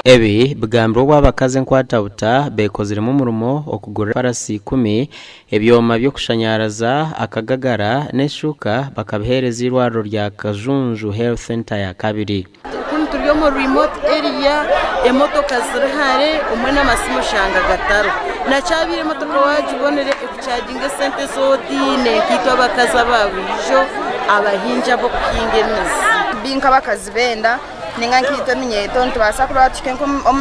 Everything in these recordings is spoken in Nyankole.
Ebi bigambirwe obu abakazi enkwatabuta beekoziremu omurimo okugurira efarasi ikumi, ebyoma by'okushanyaraza, akagagara n'eshuuka bakabiheereza eirwariro rya Kajunju Health Centre yakabiri. Kunu turi omu remote area, emotoka ziri hare, omwe n'amasimu oshanga gatariho. Nakyabaire emotoka wagibonire ekuchaginga esente ezi otaine nkaitwe abakazi aba buriijo abahingi ab'okuhinga emizi. Nk'abakazi b'enda ninga nkaitwe eminyeeto nitubaasa kuba tuhike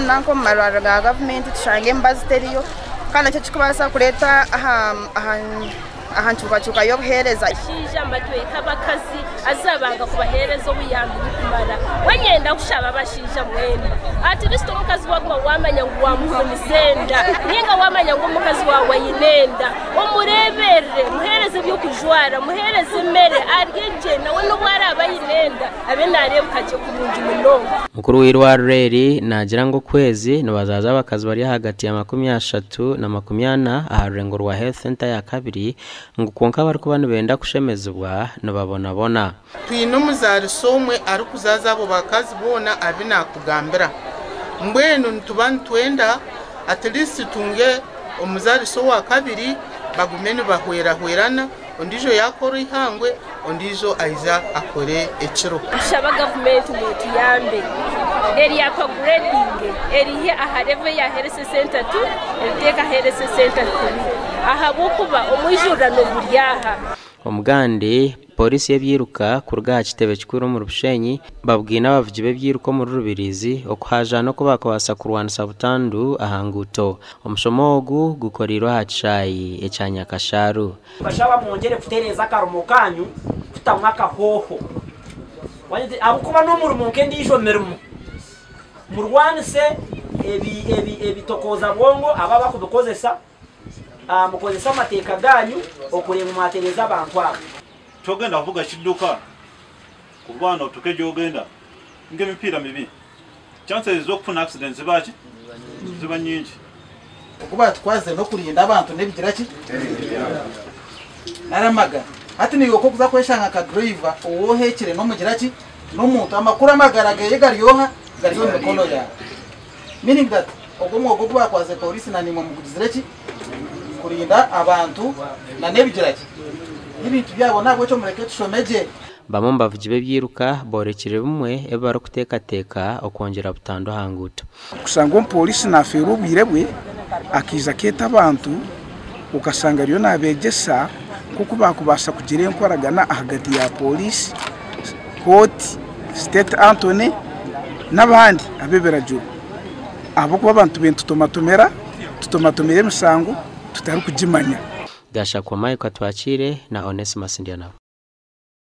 nanka omu marwariro ga gavumenti tushange emibazi teriyo kandi nakyo kikubaasa kureeta aha nkyukakyuka y'obuheereza. Abashaija nibatweka abakazi haza banga kubaheereza obuyambi burikumara. Mbwenu nyenda kushaba abashaija mwena, at least omukazi waaguma waamanya ngu waamuvunisa enda nainga waamanya ngu omukazi waawe aine enda, omureeberere, muheereze eby'okujwara, muheereze emere arye gye nawe n'obu araabe aine enda abe naareebeka gye kurungi munonga. Mukuru w'eirwariro eri naagira ngu okwezi nibazaaza abakazi bari ahagati ya 30 na 40 aha rurengo rwa Health Centre yakabiri ngu kwonka abarikuba nibenda kushemezibwa nibabonabona. Twine omuzaarisa omwe arikuzaaza abo bakazi boona abu naakugambira. Mbwenu nituba nitwenda at least tutunge omuzaarisa owa kabiri bagume nibahwerahwerana, ondiijo yaakora eihangwe, ondiijo aija akore ekiro. Nitushaba gavumenti ngu etuyambe eri apaguredinge erihe aha level eya health center 2 eriteeke aha health center 3 ahabw'okuba omwijurirano guri aha. Omugandi, Pooriisi y'ebyiruka kuruga aha kitebe kikuru omuri Bushenyi babwine abavugi b'ebyiruka omuri Rubirizi okuhaajaana oku baakubaasa kurwanisa butandu aha nguuto. Omushomo ogu gukoreirwe aha kishaayi ekya Nyakashaaru. Mbashaba mwongyere kutereeza akarimo kaanyu kutamu akahooho, ahabw'okuba n'omurimo nk'endiijo mirimo. Murwanise ebitokooza bwongo abo abakubikozesa, mukozese amateeka gaanyu okureeba ngu mwatereeza abantu abo. Togenda kuvuga kidduka kuba notuuka gyogenda nga emipiira mibi, chances z'okufuna accident ziba ki? Ziba nyingi. Oku baatukwasize n'okurinda abantu n'ebigira ki? Nari amagara. Hati naiwe ku orikuza kweshanga nka driver ou oheekire n'omugira ki? N'omuntu. Amakuru amagara geye gari oha? Gari omu mikono yaawe. Meaning that ogwo omwoga ogu baakwasize pooriisi na naimwe mugugizire ki? Kurinda abantu na n'ebigira ki? N'ebintu byabo. N'ahabw'ekyo mureke tushome gye. Bamwe omu bavugi b'ebyiruka boorekire bimwe ebi barikuteekateeka okwongyera butandu aha nguuto. Kushanga omupooriisi naafeerwa obwire bwe akaija akeeta abantu okashanga ariyo naabeegyesa nk'oku baakubaasa kugira enkoragana ahagati ya pooriisi, kooti, state Antony n'abandi ab'ebiragiro ahabw'okuba abantu baine tutomatomera, tutomatomera emisango tutarikugimanya. Gashakwa Mike Atwakiire na Onesimus Ndyanabo.